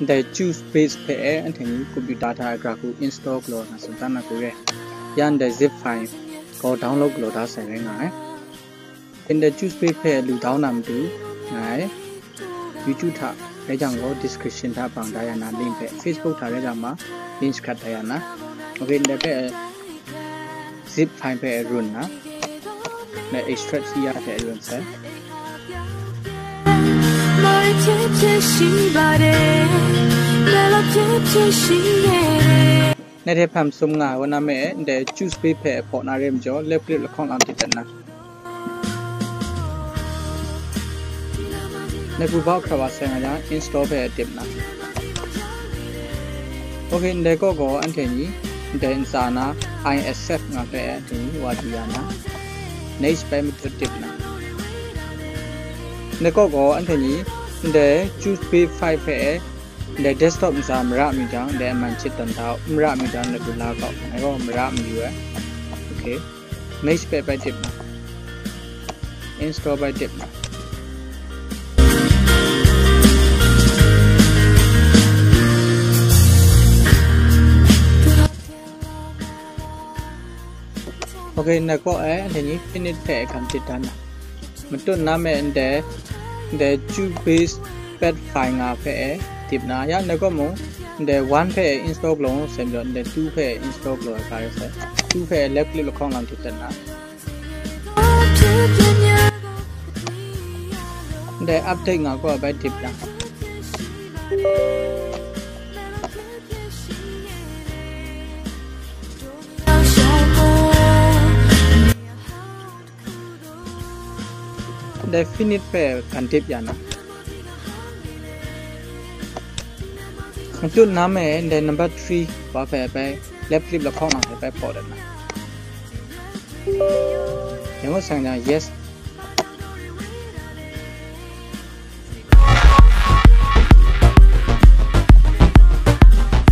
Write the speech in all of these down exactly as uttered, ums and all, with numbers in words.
Ndai Cubase hpe e anhte ni computer hta gara hku install galaw na tsun dan na hku re. Ya ndai zip file gaw download galaw da sai rai nga ai. Ndai Cubase hpe lu down na matu, ngai YouTube hta rai jang gaw description hta bang da ya na link hpe, Facebook hta rai jang ma link hkat da ya na. Ok, ndai hpe zip file hpe run na, ndai extract si ya hpe run sai. Ngai hte hpang sum nga ai wa na me, ndai Cubase hpe hpaw na re majaw, left click lahkawng lang dip dat na. Ndai hku bau hkra wa sai nga jang, install hpe dip na. Ok, ndai kaw gaw anhte ni ndai ntsa na I accept nga hpe anhte ni wa du ya na, next bai matut dip na. Ndai kaw gaw anhte ni ndai Cubase file hpe ndai desktop ntsa mara mi jang, ndai man chit tawn da u, mara mi jang, ndai hku la kau, ngai gaw mara mayu ai. Ok. Next hpe bai dip na. Install bai dip na. Ok, ndai kaw e, anhte ni finish hpe hkan dip dan na. Matut na me ndai, ndai Cubase path file nga hpe e dip na. Ya ndai kaw mung, ndai one hpe e install galaw sai majaw, ndai two hpe e install galaw ai hkra rai sai. Two hpe e left click lahkawng lang dip dat na. Ndai update nga kaw bai dip na. Ndai finish hpe hkan dip ya na. Matut na me ndai number three wa hpe bai left click lahkawng lang hpe bai hpaw dat na. Yang ngut sang jang yes.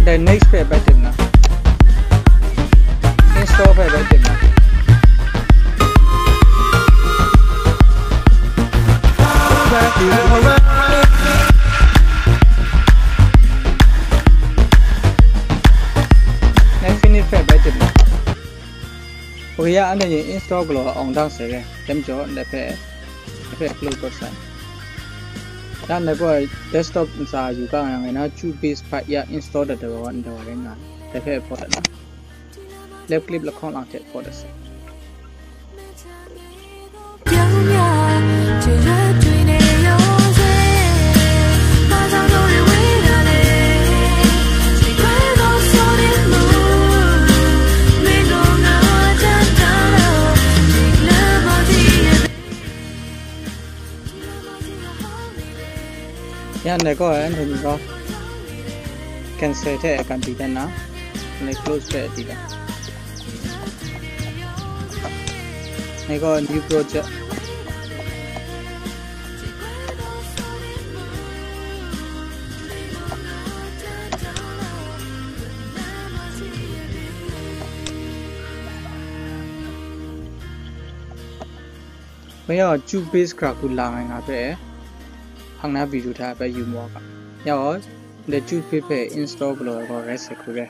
Ndai next hpe bai dip na. Install hpe bai dip na. Ndai finish hpe bai dip na. Ok ya, anhte ni install galaw awng dang sai re, tem jaw ndai hpe, ndai hpe close dat sai. Dan ndai gaw desktop ntsa yu ga nga, ngai na Cubase hpa ya install dat dat wa ndai wa rai nga, ndai hpe hpaw dat na. Left click lahkawng lang hte hpaw dat sai. Ya ndai gaw, anhte ni gaw cancel hte kan di dan na, ndai close hpe di dan. Ndai gaw new project. Bai yawng Cubase gara hku lang ai nga hpe, hpang na video hta bai yu mu ga. Ya gaw, ndai Cubase hpe install galaw ai gaw rai sai hku re.